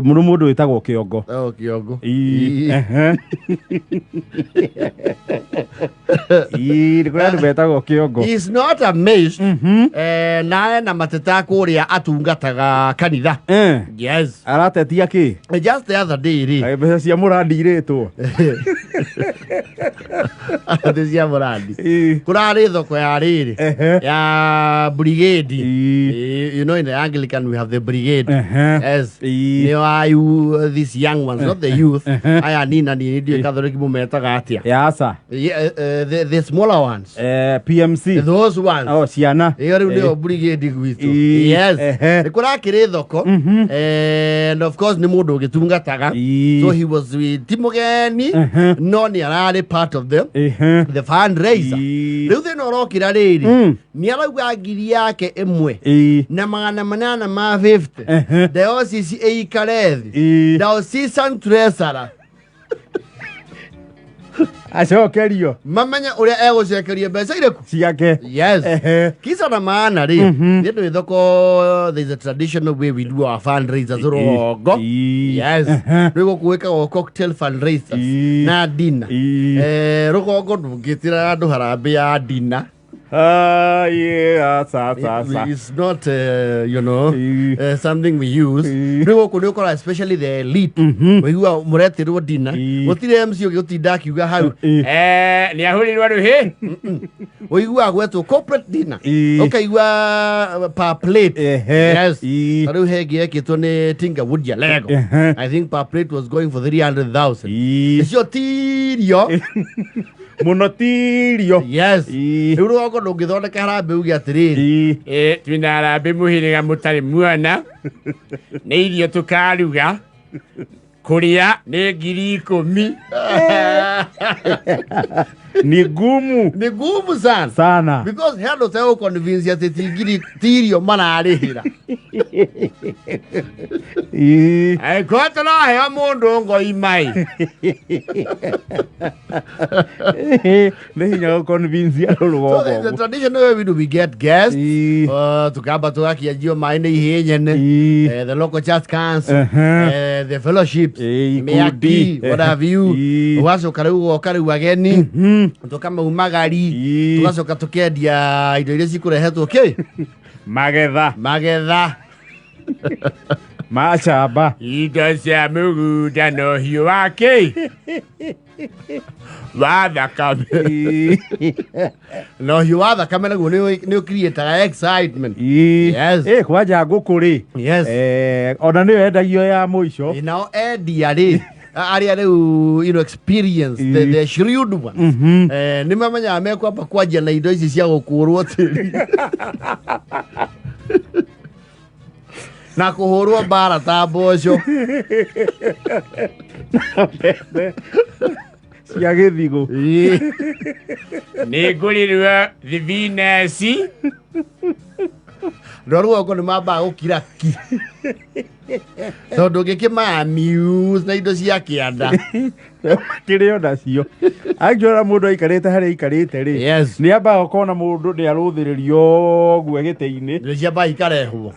Mũno mũndũ wĩtagwo Kĩongo. Oh, Kĩongo. Ii, Ii. ehe. Ii, nĩ kũrĩ andũ metagwo Kĩongo. He is not amazed. Na ena mateta kũrĩa atungataga kanitha. Yes. Aratetia kĩ? Just the other day rĩ. Kaĩ mbeca cia mũrandi irĩtwo? Atĩ cia mũrandi. Ii. Kũrarĩ thoko ya rĩrĩ. Ehe. Ya brigade. Ii. You know in the Anglican we have the brigade. Ehe. Yes. Ii. Nĩo ayu these young ones, not the youth. Ehe. Aya nina nini ndiũĩ Catholic mũmetaga atĩa. Ya aca. Yeah, the smaller ones. PMC. Those ones. Oh, ciana. Ĩyo rĩu nĩyo brigade gwitũ. Ii. Yes. Ehe. Nĩ kũrakĩrĩ thoko. And of course nĩ mũndũ ũgĩtungataga. Ii. So he was with ti mũgeni Ehe. no nĩ ararĩ part of the fundraiser. Ii. Rĩu thĩna ũrokĩra rĩrĩ nĩ arauga ngiri yake ĩmwe na 800 ma 50 diocese ĩikare thĩ. Diocesan treasurer Acokerio. Mamenye ũrĩa egũcekeria mbeca irĩkũ ciake. Yes. Kisa na maana rĩ, nĩ ndũ thoko, there is a traditional way we do our fundraisers rũgongo. Yes. Rĩu gũkũ gwĩkagwo cocktail fundraisers na dinner. Rũgongo ndũngĩtĩra andũ harambĩ ya dinner. Ah, yeah, aca, aca, aca. It's not something we use. Rĩu gũkũ nĩ ũkora especially the elite, ũigua mũretĩrwo dinner, gũtirĩ MC ũgĩũtinda akiuga hau nĩ ahũrĩrwo rũhĩ. Ũiguaga gwetwo corporate dinner, ũkaigua per plate. Yes. Ta rĩu he ĩngĩ yekĩtwo nĩ Tinga Wood Lego. I think per plate was going for 300,000. Icio ti irio. Mũno ti irio. Yes. Rĩu rũgongo ndũngĩthondeka harambĩ uge atĩrĩrĩ, twĩna harambĩ mũhĩrĩga mũtarĩ muona, nĩ irio tũkaruga, kũrĩa nĩ 10,000. Ni gumu. Ni gumu sana sana, because he andũ tegũconvince atĩ ti ngiri, ti irio mararĩhĩra. Angĩkorwo tũraheo mũndũ ngoi mai. Nĩ hinya gũconvince andũ So rũgongo. there's a traditional way we do, we get guests. Tukamba tugakianjio maĩ nĩ ihĩ nyene. The local church council, the fellowships, ikundi. mĩaki, what have you. Ũgacoka rĩu ũgoka rĩu ageni, tũkamaumagari, tũgacoka tũkendia indo iria cikũrehetwo kĩ? Magetha. Magetha. Macamba. Indo cia mũgũnda na ũhiũ wa kĩ wa thakame. Na ũhiũ wa thakame naguo nĩ ũcreataga excitement. Yes. Kwanja ngũkũ rĩ. Yes. Ona nĩyo endagio ya mũico. Nao endia rĩ, arĩa rĩu experience, the shrewd ones, nĩ mamenyaga mekwamba kwanjia na indo ici cia gũkũrwo tĩri na kũhũrwo mbara ta mboco. Cia gĩthigũ. Nĩ ngũrĩrwo thibineci. Andũ a rũgongo nĩ mambaga gũkira ki tondũ ũngĩkĩmamuse na indo cia kĩanda. Kĩrĩ o nacio angĩona mũndũ aikarĩte harĩa aikarĩte rĩ, nĩ ambaga ũkona mũndũ nĩ arũthĩrĩrio ũguo gĩtĩ-inĩ. Indo ciambaga ikarehwo.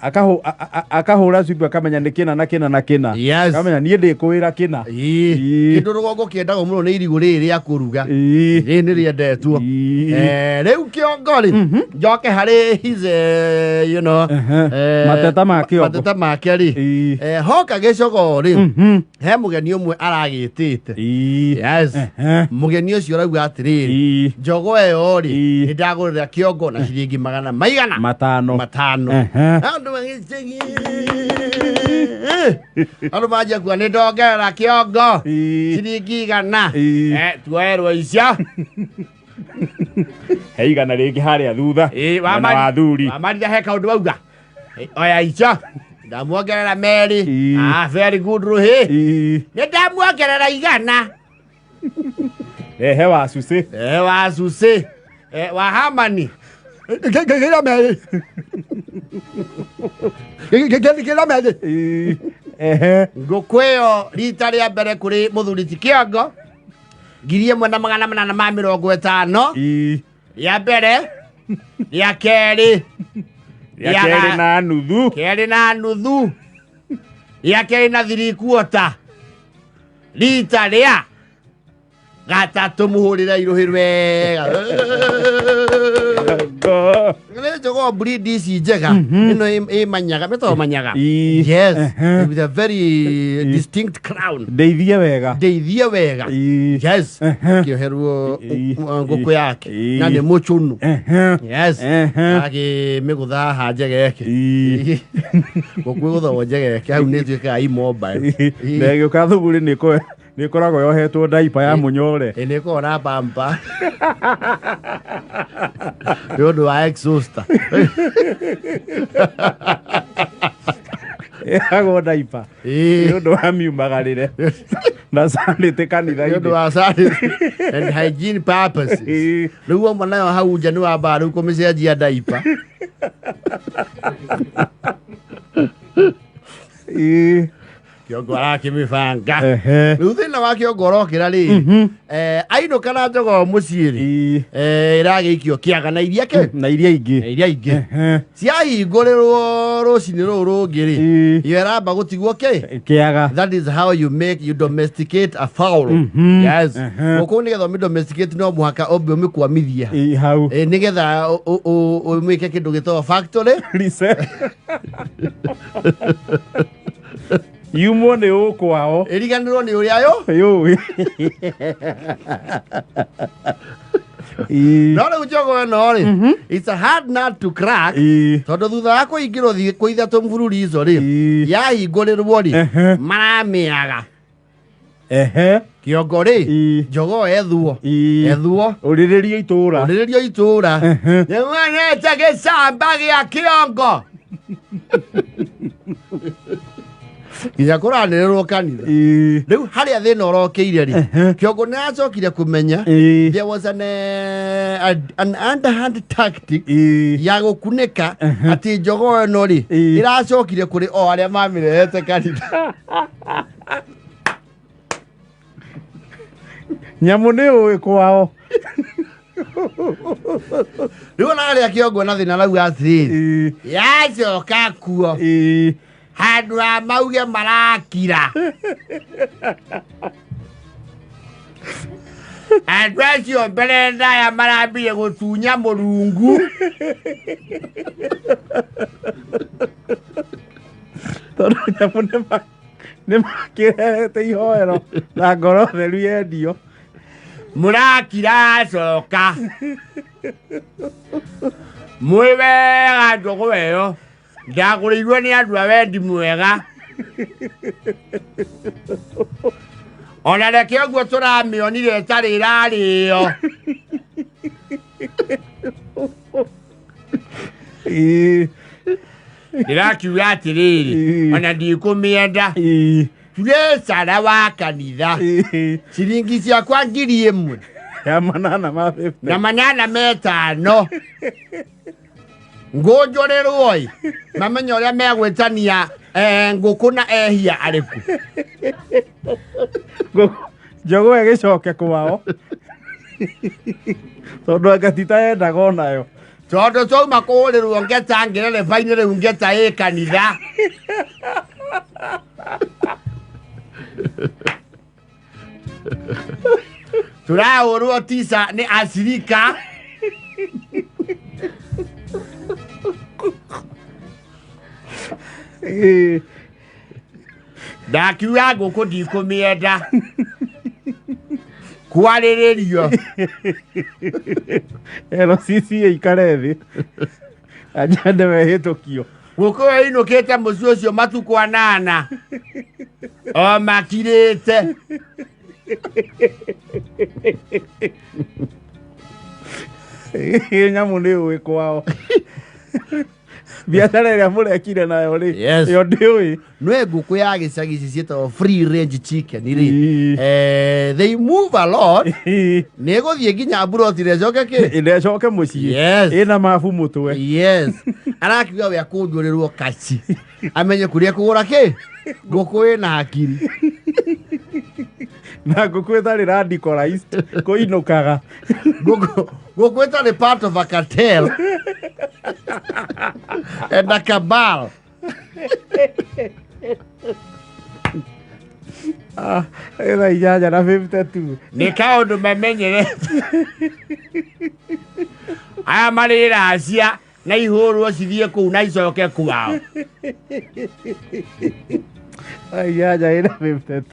Akahũra cumbĩ, akamenya nĩ kĩna na kĩna na kĩna. Akamenya niĩ ndĩkũwĩra kĩna. Kĩndũ rũgongo kĩendagwo mũno nĩ irigũ rĩrĩ rĩa kũruga. Rĩrĩ nĩ rĩendetwo. Rĩu kĩongo rĩ, njoke harĩ his Mateta ma Kĩongo. Mateta make rĩ, hoka gĩcogo rĩ, he mũgeni ũmwe aragĩtĩte. Yes. Mũgeni ũcio arauga atĩrĩrĩ, njogo ĩyo rĩ, nĩ ndagũrĩra Kĩongo na ciringi magana maigana? 500. 500. Andũ magĩcegi, andũ manjia kuga nĩ ndongerera Kĩongo ciringi 100. Tuoerwo icio. He 100 rĩngĩ harĩa thutha mwena wa thuri. Wamarira he kaũndũ wauga. Oya icio, ndamuongerera merĩ. Ah, very good, rũhĩ. Nĩ ndamuongerera 100. Rehe wa cucĩ. Wa cucĩ. Wa Hamani ngĩra merĩ, ngĩra merĩ. Ngũkũ ĩyo rita rĩa mbere kũrĩ mũthuri ti Kĩongo 1850, rĩa mbere, rĩa kerĩ. Rĩa kerĩ na nuthu. Kerĩ na nuthu. Rĩa kerĩ na 3/4. Rita rĩa gatatũ mũhũrĩre irũhĩ wega. Nĩ njogoo breed ici njega ĩno ĩ manyaga mĩtagwo manyaga. Yes, with a very distinct crown. Ndeithie wega. Ndeithie wega. Yes. Kĩoherwo ngũkũ yake na nĩ mũcũnũ. Yes. Agĩmĩgũtha haha njegeke. Ngũkũ ĩgũthagwo njegeke hau nĩ ĩtuĩkaga immobile. Na ĩgĩũka thuguri nĩ ĩkoragwo yohetwo ndaipa ya mũnyore. Ĩ nĩ ĩkoragwo na bampa nĩ ũndũ wa exhauster. Ĩhagwo ndaipa nĩ ũndũ wa miumagarĩre na sanĩtĩ Nĩ ũndũ kanitha-inĩ. wa sanity and hygiene purposes. Rĩu wauma nayo hau nja nĩ wambaga rĩu kũmĩcenjia ndaipa. Kĩongo arakĩmĩbanga. Rĩu thĩna wa kĩongo ũrokĩra rĩ, ainũka na njogoo mũciĩ rĩ, ĩragĩikio kĩaga na iria kĩ Na iria ingĩ. Na iria ingĩ ciahingũrĩrwo rũcinĩ rũu rũngĩ rĩ, iyo ĩramba gũtigwo kĩ? Kĩaga. That is how you make you domesticate a fowl. Yes. Ngũkũ nĩgetha ũmĩ domesticate no mũhaka ũmbe ũmĩkwamithie. Hau. Nĩgetha ũmĩke kĩndũ gĩtagwo factory reset. Yumwo nĩ ũkwao. Ĩriganĩrwo nĩ ũrĩa yo. Yũĩ. No rĩu njogo ĩno rĩ, it's a hard nut to crack. Tondũ thutha wa kũingĩrwo thikũ ithatũ mbururi ico rĩ, yahingũrĩrwo rĩ, maramĩaga. Kĩongo rĩ, njogoo ethwo. Ethwo. Ũrĩrĩrio itũra. Ũrĩrĩrio itũra. Nĩwonete gĩcamba gĩa kĩongo. Nginya kũranĩrĩrwo kanitha. Rĩu harĩa thĩna ũrokĩire rĩ, kĩongo nĩ acokire kũmenya there was an underhand tactic ya gũkunĩka atĩ njogoo ĩno rĩ, ĩracokire kũrĩ o arĩa mamĩrehete kanitha. Nyamũ nĩ ũĩ kwao. Rĩu ona harĩa kĩongo na thĩna rauga atĩrĩrĩ, yacoka kuo handũ ha mauge marakira. Andũ acio mbere ndaya marambire gũtunya mũrungu. Tondũ nyamũ nĩ makĩrehete ihoero na ngoro theru yendio. Mũrakira acoka. Mwĩ wega njogoo ĩyo. Ndagũrĩirwo nĩ andũ a wendi mwega. Ona reke ũguo tũramĩonire ĩtarĩ ĩrarĩo. Ndĩrakiuga atĩrĩrĩ, ona ndikũmĩenda. Treasurer wa kanitha. Ciringi ciakwa 1,000. Ya manana ma fifty. Na manana metano. Ngũnjũrĩrwo ĩ, mamenye ũrĩa megwĩtania, ngũkũ na ehia arĩkũ. Ngũkũ, njogoo ĩgĩcoke kwao. Tondũ anga ti ta yendaga onayo. Tondũ twauma kũhũrĩrwo ngeta ngerereba-inĩ rĩu ngeta ĩ kanitha. Tũrahũrwo tisa nĩ acirika. Ndakiuga ngũkũ ndikũmĩenda. Kwarĩrĩrio. LCC ĩikare thĩ. Ajende wehĩtũkio. Ngũkũ ĩyo ĩinũkĩte mũciĩ ũcio matukũ anana. O makirĩte. Ĩ nyamũ nĩ ũĩ kwao. Biacara ĩrĩa mũrekire nayo rĩ, Yes. ĩyo ndĩũĩ. Nĩ ngũkũ ya gĩcagi ici ciĩtagwo free range chicken rĩ. They move a lot. Nĩ ĩgũthiĩ nginya mburoti na ĩcoke kĩ? Ĩnecoke mũciĩ. Yes. Ĩna mabu mũtwe. Yes. Arakiuga we akũnjũrĩrwo kaci. Amenye kũrĩa kũgũra kĩ? Ngũkũ ĩna hakiri. Na ngũkũ ĩtarĩ radicalized kũinũkaga. Ngũkũ ĩtarĩ part of a cartel and a cabal. Ah, thaa 8 na 52. Nĩ kaũndũ mamenyerete aya marĩ racia na ihũrwo cithiĩ kũu na icoke kwao. Thaa 8 na 52.